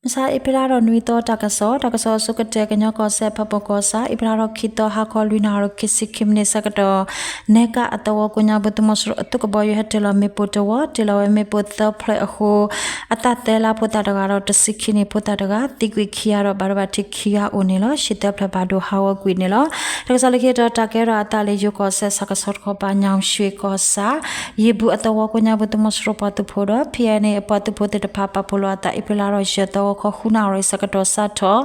မဆါအ့ဖြ့လါထီၣ်နွံသီတၢ်ကစီၣ်, တၢ်ကစီၣ်အဆိကတၢၢ် ကညီကီၢ်စဲၣ်ဖၣ်ပူၣ်ကီၢ်ဆၣ် အ့ဖြ့လါထီၣ်ခံသီ ဟါခီလွံၢ်နၣ်ရံၣ် ခံဆံခံမံးနံးဆၢကတီၢ် နဲကၣ်အသဝီကိးညါပူၤ သုးမီၤစိရိၤအသုးကဘီယူၤဟဲတ့ၢ်လီၤမ့ၣ်ပိၢ်တဝီ, တ့ၢ်လီၤဝဲမ့ၣ်ပိၢ်သၢဖျၢၣ်အဃိ အသးသၢလါဖိသၣ်တဂၤဒီးတဆံခံနံၣ်ဖိသၣ်တဂၤ သံကွံာ်ခံဂၤဒီးဘၣ်ဒိဘၣ်ထံးခံဂၤအိၣ်န့ၣ်လီၤ. ရှံၣ်သၢဖျၢၣ်ဘၣ်ဒိဟးဂီၤကွံာ်န့ၣ်လီၤ. တၢ်ကစီၣ်လၢခံတတီၤ တၢ်ကဲထီၣ်အသးလၢယိၤကီၢ်စဲၣ်ဆၣ်ကဆီတခီပၤ ညောင်ရွှေကီၢ်ဆၣ် ယ့ၢ်ဘူၣ်အသဝီကိးညါပူၤ သုးမီၤစိရိၤပှၤသုးဖိဒီး ဖံးအါန့ၣ် အပှၤသုးဖိသ့ၣ်တဖၣ် ပာ်ဖှိၣ်လိာ်အသး အ့ဖြ့လါထီၣ်ယဲၢ်သီ ဂီၤခီဃုနၣ်ရံၣ်ဆၢကတီၢ် စးထီၣ်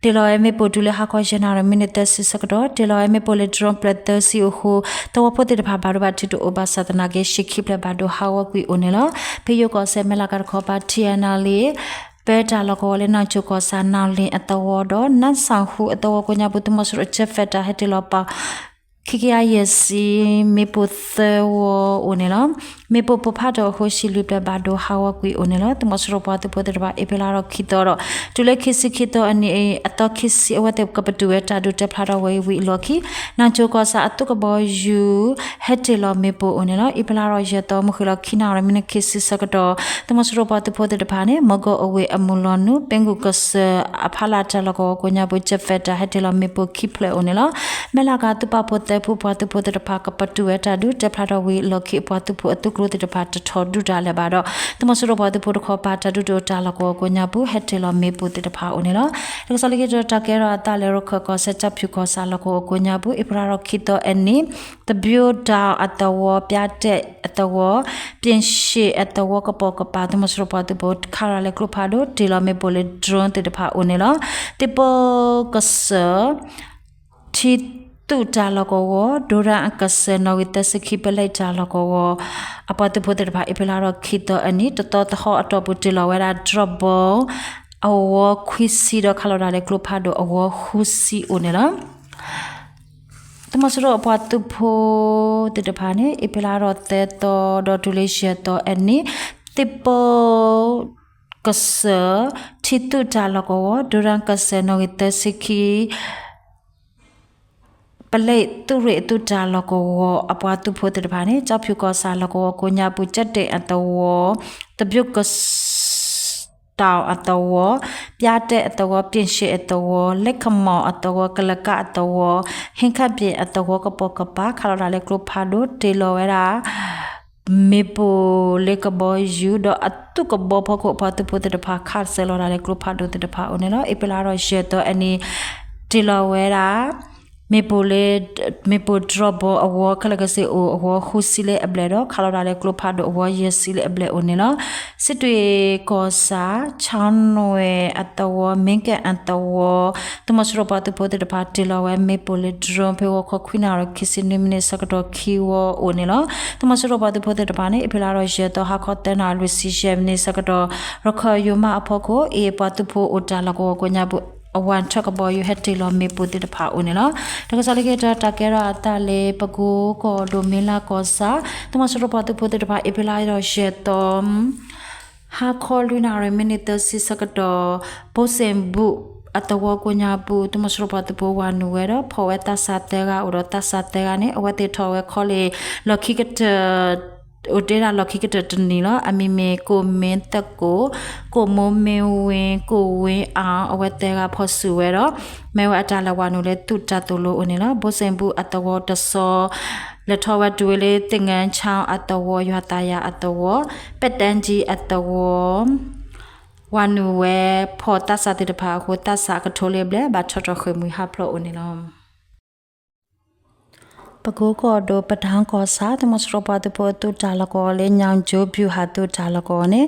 တ့ၢ်လီၤဝဲမ့ၣ်ပိၢ်တုၤလၢဟါခီယဲၢ်နၣ်ရံၣ် မံးနံးသၢဆံဆၢကတီၢ် တ့ၢ်လီၤဝဲမ့ၣ်ပိၢ်လၢ drone ဖျၢၣ်သၢဆံအဃိ သဝီဖိသ့ၣ်တဖၣ် ဘၣ်ဒိဘၣ်ထံးတအိၣ်ဘၣ်ဆၣ်သနာ်က့ ရှံၣ်ခံဖျၢၣ်ဘၣ်ဒိဟးဂီၤကွံာ်အိၣ်န့ၣ်လီၤ. ဖဲယိၤကီၢ်စဲၣ် မဲၢ်လးကၤတခီပၤ ထံၣ်အနၣ်လံ ပၢတၢ်လီၢ်ကဝီၤလၢ နၢ်ကၠိၤကီၢ်ဆၣ် နၣ်လ့ၣ်အသဝီဒီး နၢ်ဆၣ်ဟူအသဝီကိးညါပူၤ သုးမီၤစိရိၤအjet fighter ဟဲတ့ၢ်လီၤပာ် ခံကယၤယဲၢ်ဆံ မ့ၣ်ပိၢ်သၢဝီအိၣ်န့ၣ်လီၤ. မ့ၣ်ပိၢ်ပိၢ်ဖးထီၣ်အဃိ ရှံၣ်လွံၢ်ဖျၢၣ်ဘၣ်ဒိဟးဂီၤကွံာ်အိၣ်န့ၣ်လီၤ. သုးမီၤစိရိၤပှၤသုးဖိသ့ၣ်တဖၣ် အ့ဖြ့လါထီၣ်ခံသီဒီး တုၤလၢခံဆံခံသီအနံၤ အသီခံဆံ အဝဲသ့ၣ်ကပတုာ်ဝဲတၢ်ဒုးတဲဖျါထီၣ်ဝဲအံၤဝံၤအလီၢ်ခံ နၢ်ကၠိၤကီၢ်ဆၣ်အသုးကဘီယူၤ ဟဲတ့ၢ်လီၤမ့ၣ်ပိၢ်အိၣ်န့ၣ်လီၤ. အ့ဖြ့လါထီၣ်ယဲၢ်သီ မုၢ်ဃ့ၢ်လီၤခံနၣ်ရံၣ် မံးနံးခံဆံဆၢကတီၢ် သုးမီၤစိရိၤပှၤသုးဖိသ့ၣ်တဖၣ်န့ၣ် မီၢ်ကီၢ်အဝ့ၢ်အမုၢ်လီၤနုာ် ပ့ၤကူၣ်ကစၢၢ်အဖီလာ်တၢ်လီၢ်ကဝီၤကိးညါပူၤ jet fighter ဟဲတ့ၢ်လီၤမ့ၣ်ပိၢ်ခံဖျၢၣ်အိၣ်န့ၣ်လီၤ. မဲၢ်လးကၤသုးပာ်ဖှိၣ်သၢဖုပှၤသုးဖိသ့ၣ်တဖၣ် ကပတုာ်ဝဲတၢ်ဒုးတဲဖျါထီၣ်ဝံၤအလီၢ်ခံ အပှၤသုးဖိအသုးကျိၤသ့ၣ်တဖၣ် တထီၣ်ဒုးတၢ်လၢၤဘၣ်ဒီး သုးမီၤစိရိၤပှၤသုးဖိတခီပၤ တၢ်ဒုးတအိၣ်တၢ်လီၢ်ကဝီၤကိးညါပူၤ ဟဲတ့ၢ်လီၤမ့ၣ်ပိၢ်သ့ၣ်တဖၣ်အိၣ်န့ၣ်လီၤ. တၢ်ကစီၣ်လၢခံတတီၤ တၢ်ကဲထီၣ်အသးလၢ ရခၢၣ်ကီၢ်စဲၣ် ကၠီဖၠူၣ်ကီၢ်ဆၣ်လီၢ်ကဝီၤကိးညါပူၤ အ့ဖြ့လါထီၣ်ခံသီအနံၤ သဘျိတၢ်အသဝီ ပၠါတဲၣ်အသဝီ ပၠ့ၣ်ၡ့ၣ်အသဝီ ကပိာ်ကပၤ သုးမီၤစိရိၤပှၤသုးဖိ ခးရၤလၢကျိဖးဒိၣ် တ့ၢ်လီၤမ့ၣ်ပိၢ်လၢ drone သ့ၣ်တဖၣ်အိၣ်န့ၣ်လီၤ. သ့ၣ်ပိၢ်ကစၢၢ် ထံသုးတၢ်လီၢ်ကဝီၤ ဒိရၣ်အကစၢၢ် နီၣ်ဂံၢ်သၢဆံခံ ပလဲတၢ်လီၢ်ကဝီၤ အပှၤသုးဖိသ့ၣ်တဖၣ် အ့ဖြ့လါထီၣ်ခံသီအနံၤ တသီသဟီၣ်အတီၢ်ပူၤ တ့ၢ်လီၤဝဲဒၣ် drop bomb အဝီခွံဆံဒီး ခးလီၤတၢ်လၢကျိဖးဒိၣ်အဝီဃုဆံအိၣ်န့ၣ်လီၤ. သုးမီၤစိရိၤအပှၤသုးဖိသ့ၣ်တဖၣ်န့ၣ် အ့ဖြ့လါထီၣ်သၢသီ ဒီးတုၤလၢယဲၢ်သီအနံၤ သ့ၣ်ပိၢ်ကစၢၢ် ထံသုးတၢ်လီၢ်ကဝီၤ ဒိရၣ်ကစၢၢ် နီၣ်ဂံၢ်သၢဆံခံ ပလဲသုးရ့ၣ်အသုးတၢ်လီၢ်ကဝီၤ အပှၤသုးဖိသ့ၣ်တဖၣ်န့ၣ် ကၠီဖၠူၣ်ကီၢ်ဆၣ်လီၢ်ကဝီၤကိးညါပူၤ ကၠီတဲၣ်အသဝီ သဘျိၣ်ကစၢၢ် တၢ်အသဝီ ပၠါတဲၣ်အသဝီ ပၠ့ၣ်ၡ့ၣ်အသဝီ လဲခမီၣ်အသဝီ ကလကၣ်အသဝီ ဟ့ၣ်ခၣ်ပၠ့ၣ်အသဝီ ကပိာ်ကပၤ ခးလီၤတၢ်လၢကျိဖးဒိၣ် တ့ၢ်လီၤဝဲဒၣ် မ့ၣ်ပိၢ်လၢကဘီယူၤ ဒီးအသုးကဘီဖီခိၣ် အပှၤသုးဖိသ့ၣ်တဖၣ် ခးစၢၤလီၤတၢ်လၢကျိဖးဒိၣ်သ့ၣ်တဖၣ်အိၣ်န့ၣ်လီၤ. အ့ဖြ့လါထီၣ်ယဲၢ်သီအနံၤ တ့ၢ်လီၤဝဲဒၣ် မ့ၣ်ပိၢ်လၢ မ့ၣ်ပိၢ် drop bomb အဝီခဲလၢာ်ကစ့ၢ်အိၣ် အဝီဃုဆံလၢအဘျဲၣ်ဒီး ခးလီၤတၢ်လၢကျိဖးဒိၣ်အဝီယဲၢ်ဆံလၢအဘျဲၣ်အိၣ်န့ၣ်လီၤ. စံးတွ့ၣ်ကီၢ်ဆၣ် ခၠါနွဲၣ်အသဝီ မ့ကၣ်အသဝီ သုးမီၤစိရိၤပှၤသုးဖိသ့ၣ်တဖၣ် တ့ၢ်လီၤဝဲမ့ၣ်ပိၢ်လၢ drone ဖဲဂီၤခီခွံနၣ်ရံၣ် ခံဆံနွံမံးနံးဆၢကတီၢ်ခံဝီအိၣ်န့ၣ်လီၤ. သုးမီၤစိရိၤပှၤသုးဖိသ့ၣ်တဖၣ်န့ၣ် အ့ဖြ့လါထီၣ်ယဲၢ်သီ ဟါခီသၢနၣ်ရံၣ် လွံၢ်ဆံယဲၢ်မံးနံးဆၢကတီၢ် ရခၢၣ်ယိၤမးအဖီခိၣ် အ့ၣ် ပှၤသုးဖိအိၣ်တၢ်လီၢ်ကဝီၤကိးညါပူၤ အဝၣ်ထၢၣ်ကဘီယူၤဟဲတ့ၢ်လီၤမ့ၣ်ပိၢ်သ့ၣ်တဖၣ်အိၣ်န့ၣ်လီၤ. တၢ်ကစီၣ်လၢခံတတီၤ တၢ်ကဲထီၣ်အသးလၢ ပကိကီၢ်ဒိၣ် မ့ၢ်လးကီၢ်ဆၣ် သုးမီၤစိရိၤပှၤသုးဖိသ့ၣ်တဖၣ် အ့ဖြ့လါထီၣ်ယဲၢ်သီ ဟါခီလွံၢ်နၣ်ရံၣ် မံးနံးသၢဆံဆၢကတီၢ် ဘိစ့ၣ်ဘူၣ်အသဝီကိးညါပူၤ သုးမီၤစိရိၤပှၤသုးဖိဝၤနုာ်ဝဲဒီး ဖီၣ်ဝဲသးစၢ်သၢဂၤအိၣ်ဒီး သးစၢ်သၢဂၤန့ၣ် အဝဲသ့ၣ်ထီၣ်ဝဲခီလ့ၣ် လီၢ်ခံကတၢၢ် အိၣ်တ့ၢ်ဒၣ်လီၢ်ခံကတၢၢ်တနံၤလီၤ. အမံၤမ့ၢ် ကိၣ်မ့ၢ်သကိး, ကိၣ်မိၢ်မ့ၢ်ဝ့ၢ်, ကိၣ်ဝ့ၢ်အီၤ အဝဲသၢဂၤဖီၣ်စုာ်ဝဲဒီး မ့ၢ်ဝဲအတၢ်လၢဝၤနုာ်လၢသုးတၢ်သိၣ်လိအအိၣ်န့ၣ်လီၤ. ဘိစ့ၣ်ဘူၣ်အသဝီတစီၤ လဲၤထီၣ်ဝဲတုၤဝဲလၢ သင်္ဃန်းချောင်း အသဝီ, ရွာသာယာ အသဝီ, ပဲတန်းကြီး အသဝီ ဝၤနုာ်ဝဲ ဖီၣ်သးစၢ်သ့ၣ်တဖၣ်အဃိ သးစၢ်အကထိလၢအဘျဲၣ် ဘၣ်ထီၣ်ထီၣ်ဃ့ၢ်မှံဟးဖျိးအိၣ်န့ၣ်လီၤ. ပကိကီၢ်ဒိၣ် ပဒၢကီၢ်ဆၣ် သုးမီၤစိရိၤပှၤသုးဖိအသုးတၢ်လီၢ်ကဝီၤလၢ ညောင်ကျိုးဗျူဟာ သုးတၢ်လီၢ်ကဝီၤန့ၣ်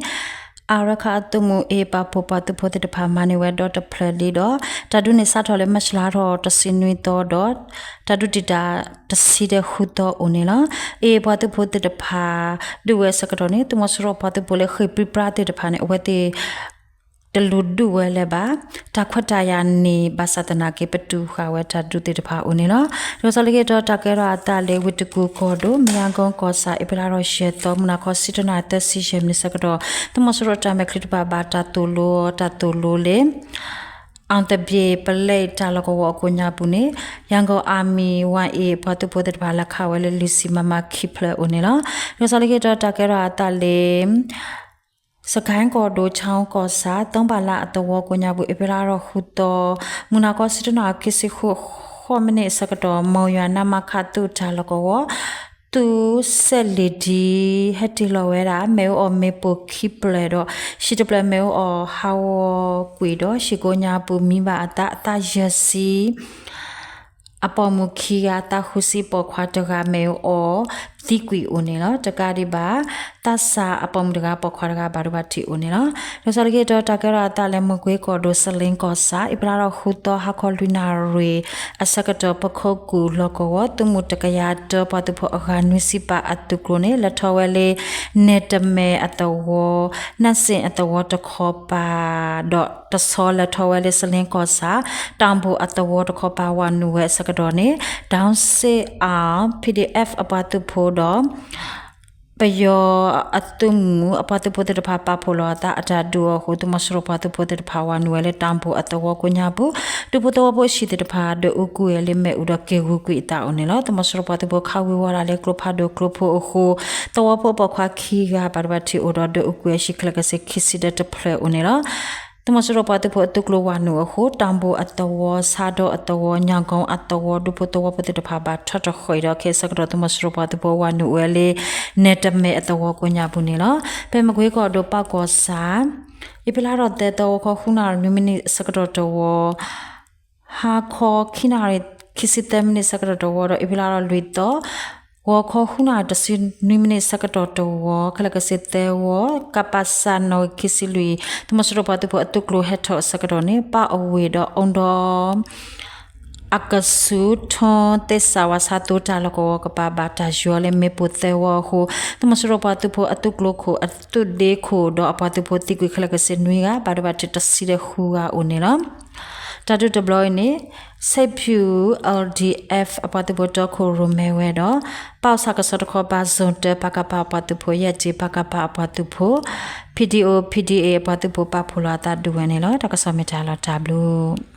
အါရခၣ်အသုးမုၢ်အ့ၣ် ပာ်ဖှိၣ်ပှၤသုးဖိသ့ၣ်တဖၣ်မၤန့ၢ်ဝဲဒီတဖျၢၣ်လံဒီး တၢ်ဒုးန့ၣ်စးထီၣ်လၢ မၢ်ၡးလါထီၣ်တဆံနွံသီဒီး တၢ်ဒုးတံာ်တာ်တဆံဒီးဃုသီအိၣ်န့ၣ်လီၤ. အ့ၣ် ပှၤသုးဖိသ့ၣ်တဖၣ် ဒုးဝဲအဆၢကတီၢ်န့ၣ် သုးမီၤစိရိၤပှၤသုးဖိလၢဃ့ၢ်ပြံပြါသ့ၣ်တဖၣ်န့ၣ် အဝဲသ့ၣ် တလူၤဒုးဝဲလၢၤဘၣ်. တၢ်ခွဲးတၢ်ယာ်န့ၣ် ဘၣ်ဆၣ်သနာ်က့ ပတုာ်ဃာ်ဝဲတၢ်ဒုးသ့ၣ်တဖၣ်အိၣ်န့ၣ်လီၤ. တၢ်ကစီၣ်လၢခံတတီၤ တၢ်ကဲထီၣ်အသးလၢ ဝ့ၢ်တကူၣ်ကီၢ်ဒိၣ် မၠၣ်ကီၢ်ကီၢ်ဆၣ် အ့ဖြ့လါထီၣ်ယဲၢ်သီ မုၢ်နၤခီ ဆံတနၣ်ရံၣ် သၢဆံယဲၢ်မံးနံးဆၢကတီၢ် သုးမီၤစိရိၤအတၢ်မဲာ်ချံတဖၣ် ဘၣ်တၢ်သိၣ်လိအီၤ တၢ်သိၣ်လိလၢ အောင်သပြေ ပလဲတၢ်လီၢ်ကဝီၤအကိးညါပူၤန့ၣ် ရန်ကုန် Army ဝါအ့ၣ် ပှၤသုးဖိသ့ၣ်တဖၣ် လဲၤခးဝဲလၢ လွံၢ်ဆံ မမ ခံဖျၢၣ်အိၣ်န့ၣ်လီၤ. တၢ်ကစီၣ်လၢခံတတီၤ တၢ်ကဲထီၣ်အသးလၢ စကဲၣ်ကီၢ်ဒိၣ် ခၠၣ်ကီၢ်ဆၣ် သီဘၣ်လါအသဝီကိးညါပူၤ အ့ဖြ့လါထီၣ်ဃုသီ မုၢ်နၤခီဆံတၢနၣ်ရံၣ် ခံဆံဃိးမံးနံးအဆၢကတီၢ် မီယွၤ နမခ သုးတၢ်လီၢ်ကဝီၤ သုးစဲးလ့ၣ်ဒံ ဟဲတ့ၢ်လီၤဝဲဒၣ် မ့ၣ်အူအီၣ်မ့ၣ်ပိၢ်ခံဖျၢၣ်ဒီး ဟံၣ်တဖျၢၣ်မ့ၣ်အူအီၣ်ဟးဂီၤကွံာ်ဒီး ဟံၣ်ကိးညါပူၤမံဘၣ်အသး အသးယဲၢ်ဆံ အပိာ်မုၣ်ခံဂၤ သးဃုဆံ ပိာ်ခွါတဂၤ မ့ၣ်အူအီၣ်သံကွံာ်အိၣ်န့ၣ်လီၤ. တကးဒံးဘၣ် သးစၢ်အပိာ်မုၣ်တဂၤ ပိာ်ခွါတဂၤ ဘၣ်ဒိဘၣ်ထံးအိၣ်န့ၣ်လီၤ. လီၤဆီတက့ၢ်ဒီး တၢ်ကဲထီၣ်အသးလၢ မကွ့ကီၢ်ဒိၣ် စလ့ကီၢ်ဆၣ် အ့ဖြ့လါထီၣ်ဃုသီ ဟါခီလွံၢ်နၣ်ရံၣ်အဆၢကတီၢ် ပခိးကူၣ်လီၢ်ကဝီၤ သုးမုၢ်တကယၤတၢ ပှၤသုးဖိအဂၤနွံဆံပာ်အသုးကျိၤန့ၣ် လဲၤထီၣ်ဝဲလၢ နဲၣ်တမဲာ်အသဝီ နၢ်စ့ၣ်အသဝီတခီပၤ ဒီးတဆီလဲၤထီၣ်ဝဲလၢ စလ့ကီၢ်ဆၣ် တၣ်ဘိၣ်အသဝီတခီပၤ ဝၤနုာ်ဝဲအဆၢကတီၢ်န့ၣ် တၢ်စ့ၣ်အၣ် ပီၣ်ဒံၣ်အဲၣ် အပှၤသုးဖိဒီး ပယီၤအသုးမုၢ်အပှၤသုးဖိသ့ၣ်တဖၣ် ပာ်ဖှိၣ်လီၤအသးအတၢ်ဒုးအဃိ သုးမီၤစိရိၤပှၤသုးဖိသ့ၣ်တဖၣ် ဝၤနုာ်ဝဲလၢတၢ်ဘိၣ်အသဝီကိးညါပူၤ ဒူဖိသဝီဖိအဟံၣ်သ့ၣ်တဖၣ် ဒွဲၣ်အူကွံာ်ဝဲလၢမ့ၣ်အူဒီး က့ၤဂုာ်ကွံာ်အသးအိၣ်န့ၣ်လီၤ. သုးမီၤစိရိၤပှၤသုးဖိခးဝံၤဝီၤဒၣ်လၢကျိဖးဒိၣ်ကျိဖိအဃိ သဝီဖိပိာ်ခွါခံဂၤ ဘၣ်ဒိဘၣ်ထံးအိၣ်ဒီး ဒွဲၣ်အူကွံာ်အဟံၣ် ခဲလၢာ်ခဲဆ့ ခံဆံဒီးတဖျၢၣ်အိၣ်န့ၣ်လီၤ. သုးမီၤစိရိၤပှၤသုးဖိအသုးကျိၤဝၤနုာ်အဃိ တၢ်ဘိၣ်အသဝီ ဆါဒီအသဝီ ညၣ်ကိအသဝီ ဒူဖိသဝီဖိသ့ၣ်တဖၣ် ဘၣ်ထီၣ်ထီၣ်ဃီၤဒီး ခဲအံၤဆၢကတီၢ် သုးမီၤစိရိၤပှၤသုးဖိဝၤနုာ်ဝဲလၢ နဲၣ်တမဲာ်အသဝီကိးညါပူၤန့ၣ်လီၤ. ဖဲမကွ့ကီၢ်ဒိၣ် ပၣ်ကီၢ်ဆၣ် အ့ဖြ့လါထီၣ်သၢသီ ဂီၤခီဃုနၣ်ရံၣ်နွံမံးနံးဆၢကတီၢ်တဝီ ဟါခီခံနၣ်ရံၣ် ခံဆံသၢမံးနံးဆၢကတီၢ်တဝီဒီး အ့ဖြ့လါထီၣ်လွံၢ်သီ ဂီၤခီဃုနၣ်ရံၣ်တဆံနွံမံးနံးဆၢကတီၢ်တဝီ ခဲလၢာ်ခဲဆ့သၢဝီ ကပစၢ် နီၣ်ဂံၢ်ခံဆံလွံၢ် သုးမီၤစိရိၤပှၤသုးဖိအသုးကျိၤဟဲထီၣ်အဆၢကတီၢ်န့ၣ် ပၣ်အဝ့ၢ်ဒီးအိၣ်ဒီး အကဆူးထီသ့ၣ်စးဝးဆါ သုးတၢ်လီၢ်ကဝီၤကပၤ ဘၣ်တၢ်ယီၤလၢမ့ၣ်ပိၢ်သၢဝီအဃိ သုးမီၤစိရိၤပှၤသုးဖိအသုးကျိၤခိၣ်အသုးဒ့ခိၣ်ဒီး အပှၤသုးဖိသံကွံာ်ခဲလၢာ်ခဲဆ့နွံဂၤ ဘၣ်ဒိဘၣ်ထံးတဆံဒီးဃုဂၤအိၣ်န့ၣ်လီၤ. တၢ်ဒုးတဘျီအံၤန့ၣ် ဆဲးဖၠူၣ် L D F အပှၤသုးဖိတီခိၣ်ရိၣ်မဲဝဲဒီး ပၣ်အီၣ်ဆၣ်ကစီၣ်တခီပၤ zone တၢ ပကဖ အပှၤသုးဖိ ယဲၢ်တံၢ် ပကဖ အပှၤသုးဖိ P D O P D A အပှၤသုးဖိ ပာ်ဖှိၣ်လီၤအသးဒုးဝဲန့ၣ်လီၤ. တၢ်ကစီၣ်မ့ၢ်တၢ်လီၤတၢ်ဘျုး